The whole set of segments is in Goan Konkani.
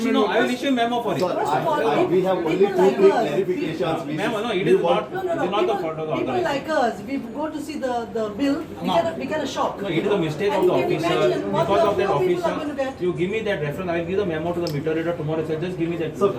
issue, I will issue memo for it. Sir, we have only 2-3 clarifications. Ma'am, no, it is not, No, no, it no. is not the fault of the People organization. like us, we go to see the bill, we No. get a shock. No, it is a mistake And of the you can officer. imagine what Because the of that poor people are officer, going to get. you give me that reference, I will give the memo to the meter reader tomorrow. Sir, just give me that. Sir,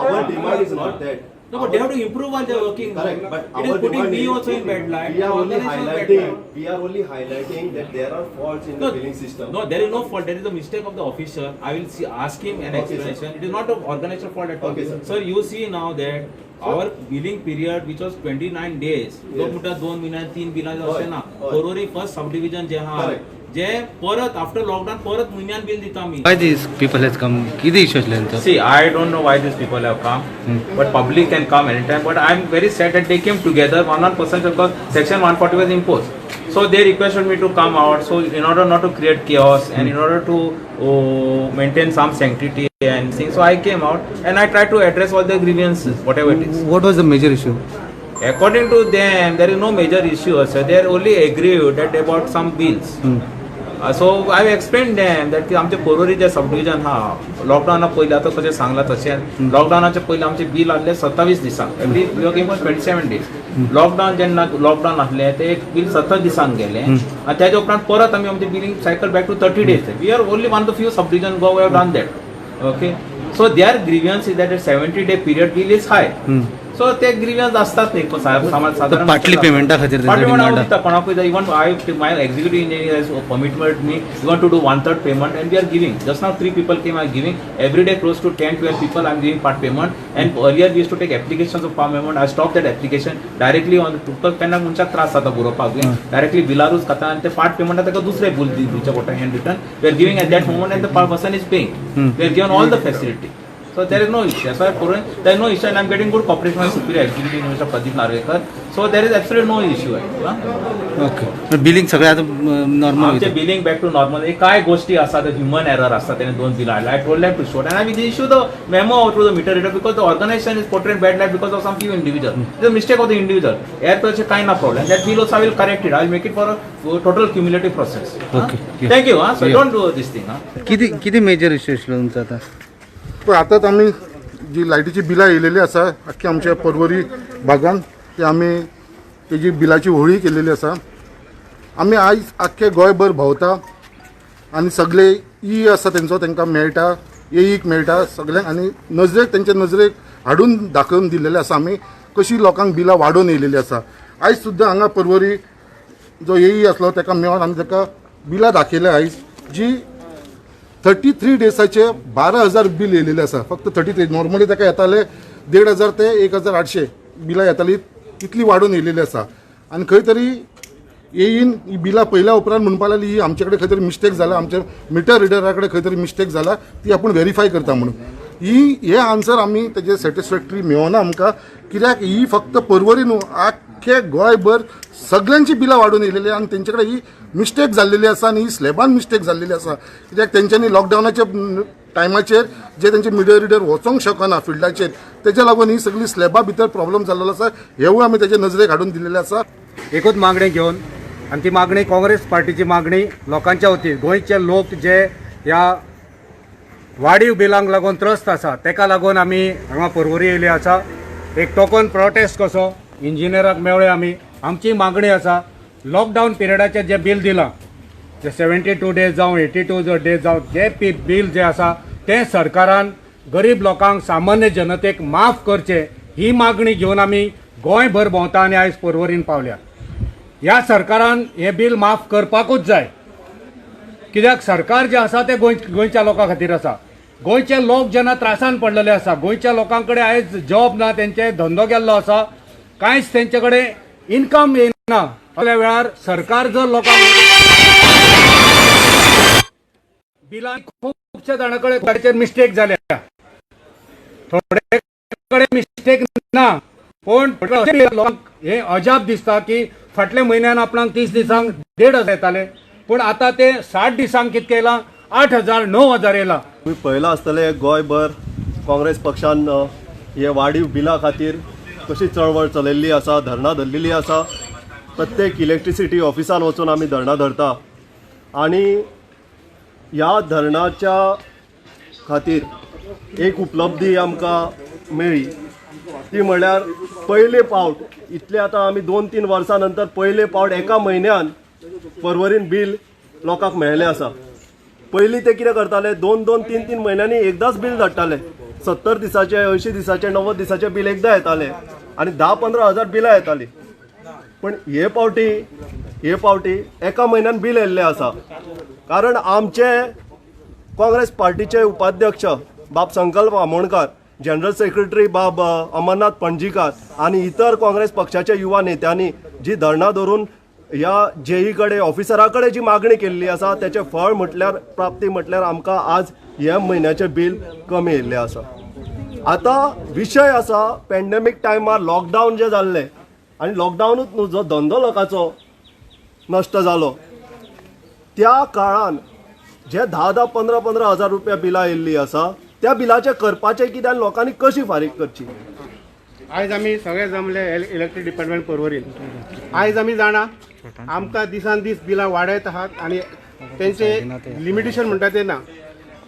our demand is not that. No, but they have to improve while they are working. Correct, but it is our putting demand me is- also in bad light. We are only organization in bad highlighting. light. We are only highlighting that there are faults in the billing system. No, there is no fault. There is a mistake of the officer. I will see, ask him an Okay, sir. explanation. It is not an organization fault at all. Okay, sir. Sir, you see now that our billing period, which was 29 days, लोक म्हणटात 2 महिन्यान 3 बिलां अशें ना. हय. पर्वरी फर्स्ट सब डिविजन जे आहा Correct. जे परत आफ्टर लॉकडाऊन परत म्हयन्यान बील दिता आमी. Why these people has come? कितें इश्यू आसले तांचो? See, I don't know why these people have come, but public can come anytime. But I'm very sad that they came together, one person, because Section 140 was imposed. So they requested me to come out. So in order not to create chaos and in order to maintain some sanctity and things, so I came out and I tried to address all the grievances, whatever it is. What was the major issue? According to them, there is no major issue. So they are only aggrieved that they bought some bills. So I explain them that की आमचे पर्वरी जे सब डिविजन हा लॉकडावना पयलीं आतां कशें सांगलां तशें लॉकडावनाचे पयलीं आमचें बील आहलें 27 दिसांक, every working for 27 days. Lockdown जेन्ना लॉकडावन आहलें तें एक बील 70 दिसांक गेलें आनी तेज्या उपरांत परत आमी आमचें billing cycle back to 30 days. We are only one the few sub division Goa have done that. Okay, so their grievance is that 70 day period bill is high. So ते ग्रीवियन्स असतात न्ही साधारण पाटली पेमेंटा खातीर पार्ट तेंचो पेमेंट हांव डिमांड. दिता कोणाकूय. Even I my executive engineer has commitment me even to do 1/3 payment and we are giving. Just now 3 people came, I giving every day close to 10-12 people I am giving part payment. And earlier we used to take applications of part payment. I stop that application directly on because केन्ना मनशाक त्रास जाता बरोवपाक, डायरेक्टली बिलारूच खाता आनी ते पार्ट पेमेंट ताका दुसरे बील दिवचें पडटा hand written. We are giving at that moment and the person is paying. We are given all the facility. So there is no issue. As far as Purun, there is no issue, and I am getting good cooperation from Superior Executive Mr. Pradeep Narvekar. So there is absolutely no issue. Okay, billing सगळें आतां नॉर्मल आमचे वयता. Billing back to normal. एक काय गोष्टी आसा, ह्युमन एरर आसता, त्याने 2 बिलां हाडला. I told them to show and I will issue the memo to the meter reader because the organization is portrayed bad light because of some few individual. It is mistake of the individual. Air तशें कांय ना problem. That bill also I will correct it. I will make it for a total cumulative process. Okay. Yeah. Thank you. हां sir, Yeah. Don't do this thing. हां, कितें कितें मेजर इश्यू आसलो तुमचो आतां? पण आतांच आमी जी लायटीची बिलां येयलेली आसा आख्खे आमच्या पर्वरी भागान, ते आमी तेजी बिलाची होळी केलेली आसा. आमी आयज आख्खे गोंयभर भोंवता आनी सगळे ई आसा तेंचो तांकां मेळटा, एईक मेळटा सगळ्यांक, आनी नजरेक तेंच्या नजरेक हाडून दाखोवन दिल्लेले आसा आमी कशी लोकांक बिलां वाडोवन येयलेली आसा. आयज सुद्दां हांगा पर्वरी जो एई आसलो ताका मेळोन आमी ताका बिलां दाखयल्या आयज, जी 33 डेजाचे 12,000 बील येयलेलें आसा. फक्त 33, नॉर्मली ताका येताले 1,500 ते 1,800 बिलां येताली, तितली वाडोवन येयलेली आसा. आनी खंय तरी येईन ही बिलां पयल्या उपरांत म्हणपाक लागली ही आमचे कडेन खंय तरी मिस्टेक जाला, आमच्या मिटर रिडरा कडेन खंय तरी मिस्टेक जाला, ती आपूण वेरीफाय करता म्हणून. ही हे आन्सर आमी तेजे सॅटिस्फॅक्टरी मेळना आमकां, कित्याक ही फक्त पर्वरी न्हू, आख्खे गोंयभर सगळ्यांची बिलां वाडून येयलेली आनी तेंचे कडेन ही मिस्टेक जाल्लेली आसा आनी ही स्लॅबान मिस्टेक जाल्लेली आसा. कित्याक तेंच्यांनी लॉकडावनाच्या टायमाचेर जे तेंचे मिटर रिडर वचोंक शकना फिल्डाचेर, तेच्या लागून ही सगळी स्लॅबा भितर प्रॉब्लम जाल्लो आसा. हेवूय आमी तेजे नजरेक हाडून दिलेलें आसा. एकूच मागणी घेवन, आनी ती मागणी काँग्रेस पार्टीची मागणी लोकांच्या वतीन, गोंयचे लोक जे ह्या वाडीव बिलांक लागून त्रस्त आसा तेका लागून आमी हांगा पर्वरी येयले आसा. एक टोकन प्रोटेस्ट कसो इंजिनियराक मेळ्ळे आमी. आमची मागणी आसा लॉकडावन पिरियडाचेर जें बील दिलां, जे 72 डेज जावं 82 डेज जावं, जे बील जें आसा तें सरकारान गरीब लोकांक, सामान्य जनतेक माफ करचें ही मागणी घेवन आमी गोंयभर भोंवता आनी आयज पर्वरीन पावल्या. ह्या सरकारान हें बील माफ करपाकूच जाय, कित्याक सरकार जें आसा तें गोंयच्या लोकां खातीर आसा. गोंयचे लोक जेन्ना त्रासान पडलेले आसा, गोंयच्या लोकां कडेन आयज जॉब ना, तेंचे धंदो गेल्लो आसा, कांयच तेंचे कडेन इनकम येना, असल्या वेळार सरकार जर लोकांक बिलां खुबशे जाणां कडेन मिस्टेक जाल्या, थोडे कडेन मिस्टेक ना, पूण लोकांक हें अजाप दिसता की फाटल्या म्हयन्यान आपणाक 30 दिसांक 1,500 येताले, पूण आतां ते 60 दिसांक कितकें येयलां, 8,000 9,000 येयलां. तुमी पळयलां आसतलें गोंयभर काँग्रेस पक्षान हे वाडीव बिलां खातीर कशी चळवळ चलयल्ली आसा, धरणां धरलेली आसा. प्रत्येक इलेक्ट्रिसिटी ऑफिसान वचून आमी धरणां धरता आनी ह्या धरणाच्या खातीर एक उपलब्धी आमकां मेळ्ळी ती म्हणल्यार पयले पावट इतले आतां आमी 2-3 वर्सां नंतर पयले पावट एका म्हयन्यान पर्वरीन बील लोकांक मेळ्ळें आसा. पयलीं ते कितें करताले, 2-2, 3-3 म्हयन्यांनी एकदांच बील धाडटाले. 70 दिसाचे, 80 दिसाचे, 90 दिसाचे बील एकदां येताले आनी 10-15 हजार बिलां येतालीं. पण हे फावटी एका म्हयन्यान बील येयल्लें आसा. कारण आमचे काँग्रेस पार्टीचे उपाध्यक्ष बाब संकल्प आमोणकार, जनरल सेक्रेटरी बाब अमरनाथ पणजीकार आनी इतर काँग्रेस पक्षाच्या युवा नेत्यांनी जी धरणां धरून ह्या जेई कडेन, ऑफिसरा कडेन जी मागणी केल्ली आसा तेचें फळ म्हटल्यार, प्राप्ती म्हटल्यार आमकां आज ह्या म्हयन्याचें बील कमी येयल्लें आसा. आतां विशय आसा पेंडेमीक टायमार लॉकडावन जें जाल्लें आनी लॉकडावनूच न्हू, जो धंदो लोकांचो नश्ट जालो त्या काळान जे 10-10, 15-15 हजार रुपया बिलां येयल्लीं आसा त्या बिलाचें करपाचें कितें आनी लोकांनी कशी फारीक करची. आयज आमी सगळे जमले इलेक्ट्रीक डिपार्टमेंट पर्वरीन. आयज आमी जाणा आमकां दिसान दीस बिलां वाडयत आहात आनी तेंचे लिमिटेशन म्हणटा तें ना.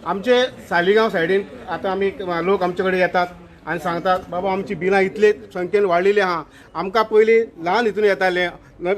आमचे सालिगांव सायडीन आतां आमी लोक आमचे कडेन येतात आनी सांगतात, बाबा आमची बिलां इतले संख्येन वाडलेली आहा, आमकां पयलीं ल्हान हितून येतालें,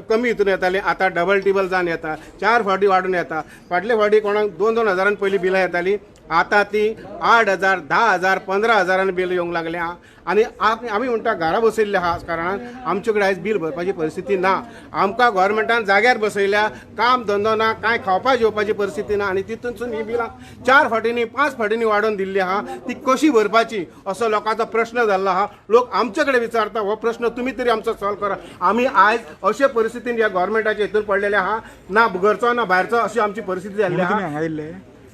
कमी हितून येतालें, आतां डबल टिबल जावन येता, 4 फावटी वाडून येता. फाटले फावटी कोणाक 2-2 हजारान पयलीं बिलां येतालीं, आतां ती 8,000, 10,000, 15 हजारान बील येवंक लागलें आहा. आनी आमी म्हणटा घरा बसयल्ले आहा कारणान आमचे कडेन आयज बील भरपाची परिस्थिती ना. आमकां गव्हर्मेंटान जाग्यार बसयल्या, काम धंदो ना, कांय खावपा जेवपाची परिस्थिती ना आनी तितूनसून ही बिलां 4 फावटींनी 5 फावटींनी वाडोवन दिल्ली आहा, ती कशी भरपाची असो लोकांचो प्रश्न जाल्लो आहा. लोक आमचे कडेन विचारता हो प्रश्न तुमी तरी आमचो सॉल्व करा. आमी आयज अशे परिस्थितीन ह्या गव्हर्मेंटाच्या हितून पडलेले आहा, ना घरचो ना भायरचो अशी आमची परिस्थिती जाल्ली आहा.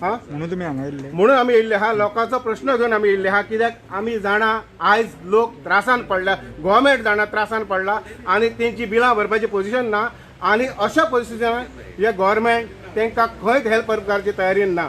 म्हणून तुमी हांगा येयल्ले, म्हणून आमी येयल्ले आहा, लोकांचो प्रश्न घेवन आमी येयल्ले आहा. कित्याक आमी जाणा आयज लोक त्रासान पडला, गव्हर्मेंट जाणा त्रासान पडला आनी तेंची बिलां भरपाची पोजिशन ना आनी अशा परिस्थितीन हे गव्हर्मेंट तांकां खंयच हेल्प करपाची तयारी ना.